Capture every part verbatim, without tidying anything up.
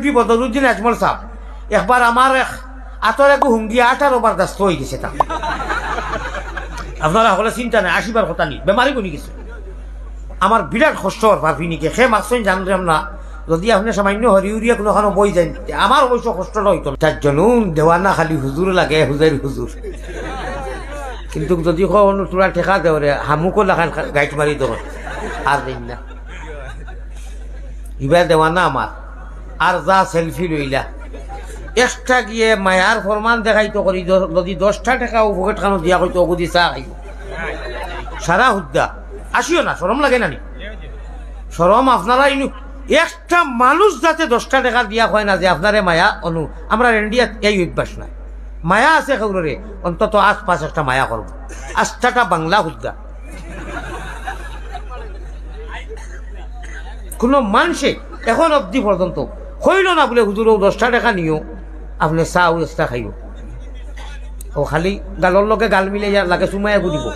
পি বদরুদ্দিন আজমল সাহেব, একবার আমার এক আতর একটু হুঙ্গি আঠারো বার দাস্ত অই গেছে তা। আপনারা হকলে চিন্তা নাই, আসিবার কথা নি, বেমারি বনি গেছে। আমার বিরাট কষ্ট অর পারফিনিকে, খে মাকসইন জানলাম না। যদি আপনে সামান্য হরি উরিয়া কুনুখানো বই যাইন, তে আমার অবশ্য কষ্টটা অইতো না। তার জনুন দেওয়ানা খালি হুজুর লাগে, হুজুর হুজুর। কিন্তু যদি কও, "অনু, তোরা ঠেকা দেও রে, হামুকো লাখান গাইট মারি দেও।" আর দিন না। ইবা দেওয়ানা আমার। আর যা সেলফি লইলা। একটা গিয়ে মায়ার ফরমান দেখাইতো করি, দ-, যদি দশটা টেকাও পকেট খানো দিয়া কইতো, "অগুদি চা খাইবো।" সারা হুদ্দা। আসিও না, শরম লাগে না নি? শরম আপনারা ইনু একটা মানুষ যাতে দশটা টেকা দিয়া কয় না যে আপনারে মায়া অনু, আমরা ইন্ডিয়াত এই অভ্যাস নাই। মায়া আছে কেউররে, অন্তত আশপাশ একটা মায়া করবো। আস্থাটা বাংলা হুদ্দা। কোনো মানষে এখন অবধি পর্যন্ত কইল না বুলে, "হুজুর, ও দশটা টেকা নিও, আপনে চা ও একটা খাইও।" ও খালি গালর লগে গাল মিলে লাগে, চুমায় বুলিব।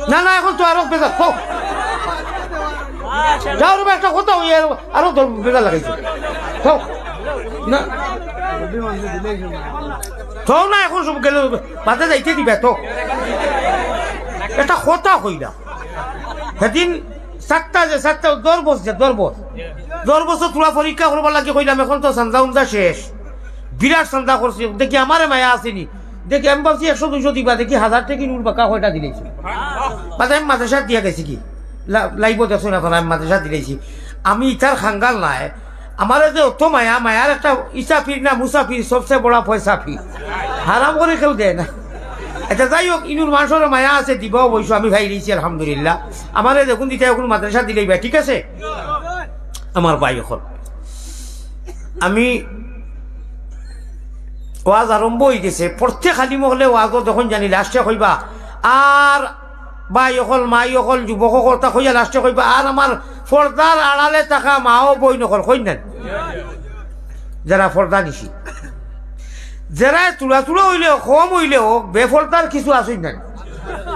না, না, এখন তো আরো বেজার। থো। যাও রে বা, একটা কথা অই, আরো, আরো ধর বেজার লাগাইছে। থো। না। থো না, এখন সব গেল, বাদে যাইতে দিবা তো। একটা কথা কইলাম। সেদিন সাতটা যে সাতটা, দরবস যে দরবস। দরবসও তোরা পরীক্ষা করবার লাগি কইলাম, এখন তো চান্দা উন্দা শেষ। বিরাট চান্দা করছি, দেখি আমারে মায়া আছেনি। দেখি আমি ভাবছি একশো দুইশো দিবা, দেখি হাজার টেকা নুর বাক্কা কয়টা দিলাইছি। বাদে আমি মাদ্রাসাত দিয়া গেছি কি? লা-, লাইভও দেখছো না, আমি মাদ্রাসাত দিলাইছি। আমি ইতার খাঙ্গাল নায়। আমারে যে অত মায়া, মায়ার একটা ইসাফির না মুসাফির, সবচেয়ে বড় পয়সা ফির। হারাম করে কেউ দেয় না। আচ্ছা, যাই হোক, ইনুর মানষর মায়া আছে, দিবা অবশ্য, আমি পাইলিছি, আলহামদুলিল্লাহ। আমারে দেখুন দিতে এখন মাদ্রাসাত দিলাইবা, ঠিক আছে? আমার ভাই অকল, আমি ওয়াজ আরম্ভ অই গেছে, প্রত্যেক আলিম অকলে ওয়াজও যখন জানি লাস্টে কইবা, আর ভাই অকল, মাই অকল, যুবক অকল, তা কইয়া লাস্টে কইবা, আর আমার পর্দার আড়ালে থাকা মা ও বইন অকল, কইন না? যারা পর্দানিশি, যারা তুলা তুলা অইলেও, কম অইলেও, বেপর্দার কিছু আছইন না?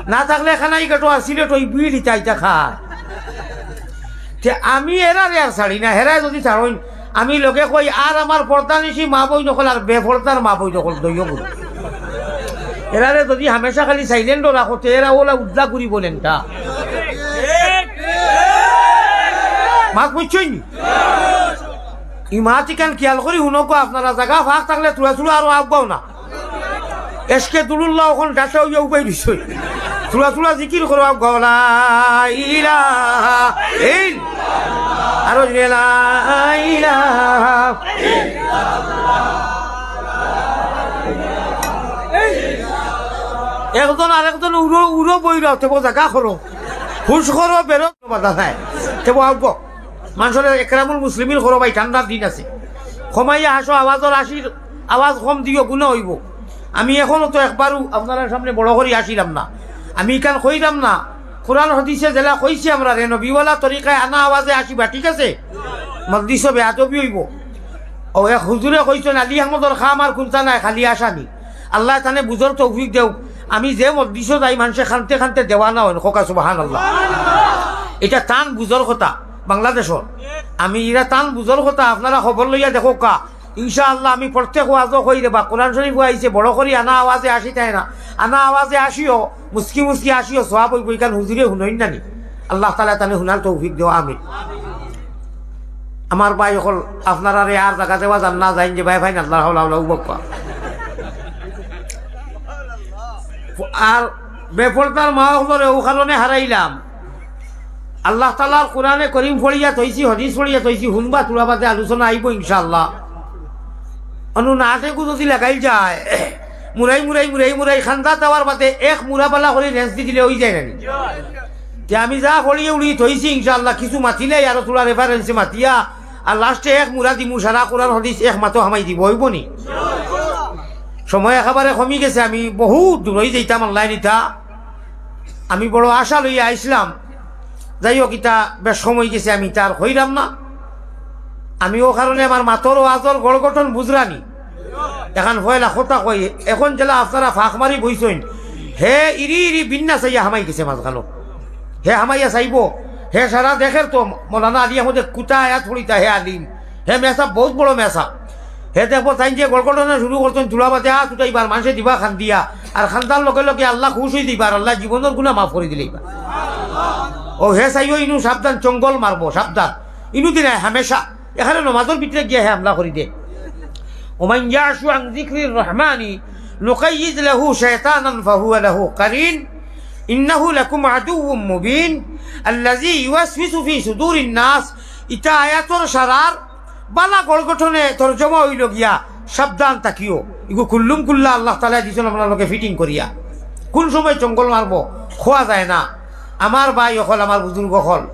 না থাকলে এখানে এই গেটো আর সিলেট ওই বিড়ি চাইতা খায়। তে আমি এরারে আর ছাড়ি না, হেরায় যদি ছাড়ইন, আমি লগে কই, আর আমার পর্দানিশি মা বইন অকল আর বেপর্দার মা বইন অকল দইও গুরু। এরারে যদি হামেশা খালি সাইলেন্টও রাখো, তে এরা ওলা উদ্দা করি বলেন তা। মাত বুঝছইন নি? ই মাত ইখান খেয়াল করি হুনউক্কা, আপনারা জাগা ফাঁক থাকলে তুলা তুলা আরো আগুয়াও না। এসকে দুলুল্লাহ অখন ডাটা অইয়া উবাই দিছে। তুলা তুলা জিকির করো, আগুয়াও, লা ইলাহা ইল্লাল্লাহ। আরো জোরে, লা ইলাহা। একজন আরেকজন উড়ো, উড়ো বইরা, তেবো জাগা করো। হুশ করো, বেরো, বাধা নাই। তেবো আগুয়াও। মানষরে একরামুল মুসলিমিন করো ভাই, ঠান্ডার দিন আছে। কমাইয়া হাসো, আওয়াজর আসির, আওয়াজ কম দিও, গুনা অইবো। আমি এখনো তো একবারও আপনারার সামনে বড় করি আসিলাম না। আমি ইখান কইরাম না। কোরআন হাদিসে যেলা কইছে আমরারে, নবীওয়ালা তরিকায় আনা আওয়াজে আসিবা, ঠিক আছে? মজলিসো বেয়াদবি অইবো। ও এক হুজুরে কইছইন, "আলী আহমদর খাম আর কুন্তা নাই, খালি আসানি।" আল্লায় তানে বুঝর তৌফিক দেউক। আমি যে মজলিসো যাই, মানষে কানতে কানতে দেওয়ানা অইন, কউক্কা সুবহানাল্লাহ। ইটা তান বুঝর কথা, বাংলাদেশর। আমি ইরা তান বুঝর কথা, আপনারা খবর লইয়া দেখউক্কা। ইনশাআল্লাহ আমি প্রত্যেক ওয়াজো কই রে বা, কোরআন শরীফ আইছে, বড় করি আনা আওয়াজে আসিতায় না, আনা আওয়াজে আসিও, মুচকি মুচকি আসিও, সওয়াব অইবো, ইখান হুজুরে হুনইন না নি। আল্লাহ তাআলায় তানে হুনার তৌফিক দেও, আমিন। আমার ভাই অকল, আপনারারে আর জাগা দেওয়া যার না, যাইন যে ভাই, ভাই, আল্লাহ হাওলা হাওলা উবাক্কা। আর বেপর্দার মা অকলরে অউ কারণে হারাইলাম। আল্লাহ তাআলার কোরআনে করিম পড়িয়া থইছি, হাদিস পড়িয়া থইছি, হুনবা তুলা বাদে আলোচনা আইবো ইনশাআল্লাহ। অনু নাটেগু যদি লাগাইল যায়, মুরাই মুরাই, মুরাই মুরাই, খান্দা দেওয়ার বাদে এক মুরা বালা করি রেঞ্জ দি দিলে অই যায় না নি? তে আমি যা পড়িয়ে উড়ি থইছি ইনশাআল্লাহ, কিছু মাতিলাই আরো তুলা রেফারেন্সে মাতিয়া, আর লাস্টে এক মুরা দিমু, সারা কোরআন হাদিস এক মাতো হামাই দিব, অইবো নি? সময় একেবারে কমি গেছে, আমি বহুত দূরই যাইতাম, আল্লায় নিতা। আমি বড় আশা লইয়া আইছলাম, যাই হোক, ইতা বেশ সময় গেছে, আমি ইতা আর কইরাম না। আমি অউ কারণে আমার মাতর ওয়াজর গড় গঠন বুঝরানি। এখান পয়লা কথা কই, এখন যেলা আপনারা ফাঁক মারি বইছইন, হে ইরি ইরি বিন্না চাইয়া হামাই গেছে মাঝখানো। হে হামাইয়া চাইবো, হে সারা দেখের তো মৌলানা আলী আহমদে কুতা আয়াত পড়িতা, হে আলিম, হে মেসাব, বহুত বড় মেসাব। হে দেখবো তাইন যে গড়গড়ানো শুরু করছইন, তুলা বাদে আত উঠাইবার, মানষে দিবা খান দিয়া, আর খান্দার লগে লগে আল্লাহ খুশ অই দিবা, আর আল্লাহ জীবনর গুনা মাফ করি দিলাইবা। ও হে চাইও ইনু সাবধান, চঙ্গল মারবো, সাবধান। ইনু দিনায় হামেশা এখানে নমাজর ভিতরে গিয়া হে হামলা করি দে। ومن يعش عن ذكر الرحمن نقيض له شيطانا فهو له قرين إنه لكم عدو مبين الذي يوسوس في صدور الناس। ইতা আয়াতর সারার বালা গড় গঠনে তর্জমা অইলো গিয়া, সাবধান থাকিও। ইগু কুল্লুম কুল্লা আল্লাহ তাআলায় দিছইন আপনার লগে fitting করিয়া। কুন সময় চঙ্গল মারবো, কওয়া যায় না। আমার ভাই অকল, আমার বুজুর্গ অকল,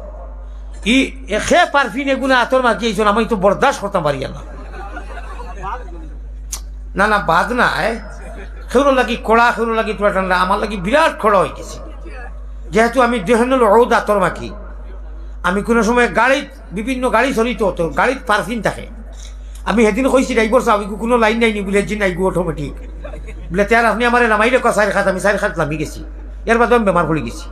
ই একে পারফিন এগুনা আতর মাখি আইছইন, আমি তো বরদাস্ত করতাম পারি না। না, না, বাদ না, এ। কেউর লাগি কড়া, কেউর লাগি থুড়া ঠান্ডা, আমার লাগি বিরাট কড়া অই গেছে। যেহেতু আমি দেহনুল ঔদ আতর মাখি, আমি কুনু সময় গাড়িত, বিভিন্ন গাড়ি চলিত, তো গাড়িত পারফিন থাকে। আমি হেদিন কইছি, "ড্রাইভার সাব, ইগু কুনু লাইন নাই নি?" বুলে, "জি না, ইগু automatic।" বুলে, "তে আর আপনে আমারে লামাই রাখউক্কা চাইর খাত।" আমি চাইর খাত লামি গেছি, এর বাদে আমি বেমার পড়ি গেছি।